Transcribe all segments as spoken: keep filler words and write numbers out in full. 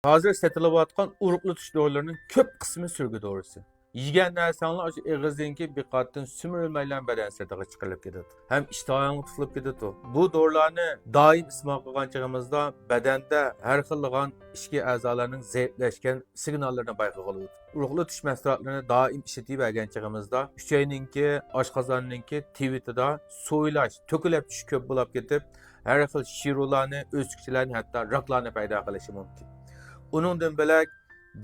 ھازىر سېتىلىۋاتقان ئورۇقلىتىش دورىلىرىنىڭ كۆپ قىسمى سۈرگە دورىسى. يېگەن نەرسەڭلار ئاشۇ ئېغىزدىن كېيىن بىر قاتتىن سۈمۈرۈلمەيلا بەدەن سىرتىغا چىقىرىلىپ كېتىدۇ. ھەم ئىشتىھاڭلار تۇتۇلۇپ كېتىدۇ. بۇ دورىلارنى دائىم ئىستېمال قىلغان چېغىمىزدا بەدەندە ھەر خىللىغان ئىچكى ئەزالارنىڭ زەئىپلەشكەن سىگناللىرىنى بايقىغىلى بولىدۇ. ئورۇقلىتىش مەھسۇلاتلىرىنى دائىم ئىشلىتىۋەرگەن چېغىمىزدا ئۈچەينىڭكى، ئاشقازاننىڭكى تىۋىتىدا سويلاش، تۆكۈلۈپ چۈشۈش كۆپ بولۇپ كېتىپ، ھەر خىل شىرۇلارنى، ئۆسكۈچىلەرنى، ھەتتا راكلارنى پەيدا قىلىشى مۇمكىن. ئۇنىڭدىن بۆلەك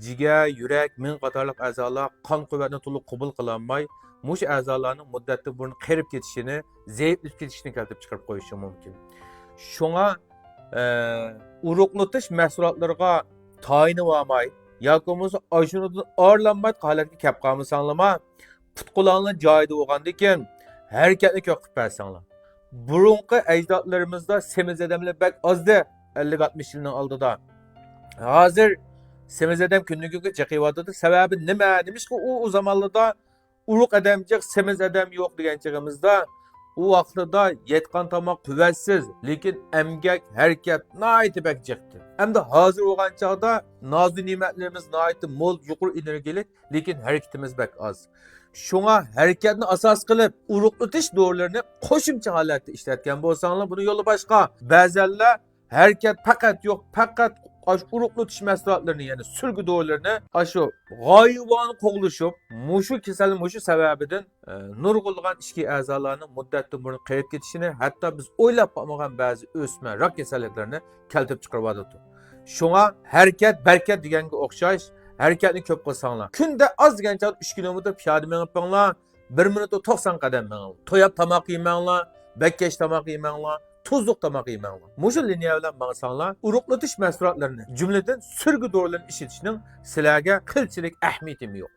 جىگەر، يۈرەك، مېڭە قاتارلىق ئەزالار قان قۇۋۋەتنى تولۇق قوبۇل قىلالماي، مۇشۇ ئەزالارنىڭ مۇددەتتىن بۇرۇن قېرىپ كېتىشىنى، زەئىپلىشىپ كېتىشىنى كەلتۈرۈپ چىقىرىپ قويۇشى مۇمكىن. شۇڭا، ئە، ئورۇقلىتىش مەھسۇلاتلىرىغا تايىنىۋالماي ياكى بولمىسا ئاشۇنىڭدىن ئارىلانمايدىغان ھالەتكە كەپ قالمىساڭلارمۇ، پۇت-قولۇڭلار جايىدا بولغاندىن كېيىن ھەرىكەتنى كۆپ قىلىپ بەرسەڭلار. بۇرۇنقى ئەجدادلىرىمىزدا سېمىز ئادەملەر بەك ئازدى، ئەللىك ئاتمىش يىلنىڭ ئالدىدا. ھازىر سېمىز ئادەم كۈندىن-كۈنگە جىقىيىۋاتىدۇ. سەۋەبى نېمە؟ نېمىشقا ئۇ، ئۇ زامانلاردا ئورۇق ئادەم جىق، سېمىز ئادەم يوق دېگەن چېغىمىزدا، ئۇ ۋاقتىدا يەيدىغان تاماق قۇۋۋەتسىز، لېكىن ئەمگەك، ھەرىكەت ناھايىتى بەك جىقتى. ئەمدى ھازىر بولغان چاغدا نازۇ نېمەتلىرىمىز ناھايىتى مول، يۇقىرى ئېنېرگىيەلىك، لېكىن ھەرىكىتىمىز بەك ئاز. شۇڭا ھەرىكەتنى ئاساس قىلىپ، ئورۇقلىتىش دورىلىرىنى قوشۇمچە ھالەتتە ئىشلەتكەن بولساڭلار، بۇنى يولى باشقا. بەزەنلەر ھەرىكەت پەقەت يوق، پەقەت ئاشۇ ئورۇقلىتىش مەھسۇلاتلىرىنى، يەنى سۈرگە دورىلىرىنى ئاشۇ غايىۋان قوغلىشىپ، مۇشۇ كېسەل، مۇشۇ سەۋەبىدىن، ئە، نۇرغۇنلىغان ئىچكى ئەزالارنىڭ مۇددەتتىن بۇرۇن قېرىپ كېتىشىنى، ھەتتا بىز ئويلاپ باقمىغان بەزى ئۆسمە، راك كېسەللىكلىرىنى كەلتۈرۈپ چىقىرىۋاتىدۇ. شۇڭا ھەرىكەت بەرىكەت دېگەنگە ئوخشاش، ھەرىكەتنى كۆپ قىلساڭلار. كۈندە ئاز دېگەن چاغدا ئۈچ كىلومېتىر پىيادە مېڭىپ بېقىڭلار، بىر مىنۇتتا توقسان قەدەم مېڭىڭلار. توياپ تاماق يېمەڭلار، بەك كەچ تاماق يېمەڭلار، تۇزلۇق تاماق يېمەڭلار. مۇشۇ لىنىيە بىلەن ماڭساڭلار، ئورۇقلىتىش مەھسۇلاتلىرىنى، جۈملىدىن سۈرگە دورىلىرىنى ئىشلىتىشنىڭ سىلەرگە قىلچىلىك ئەھمىيىتىمۇ يوق.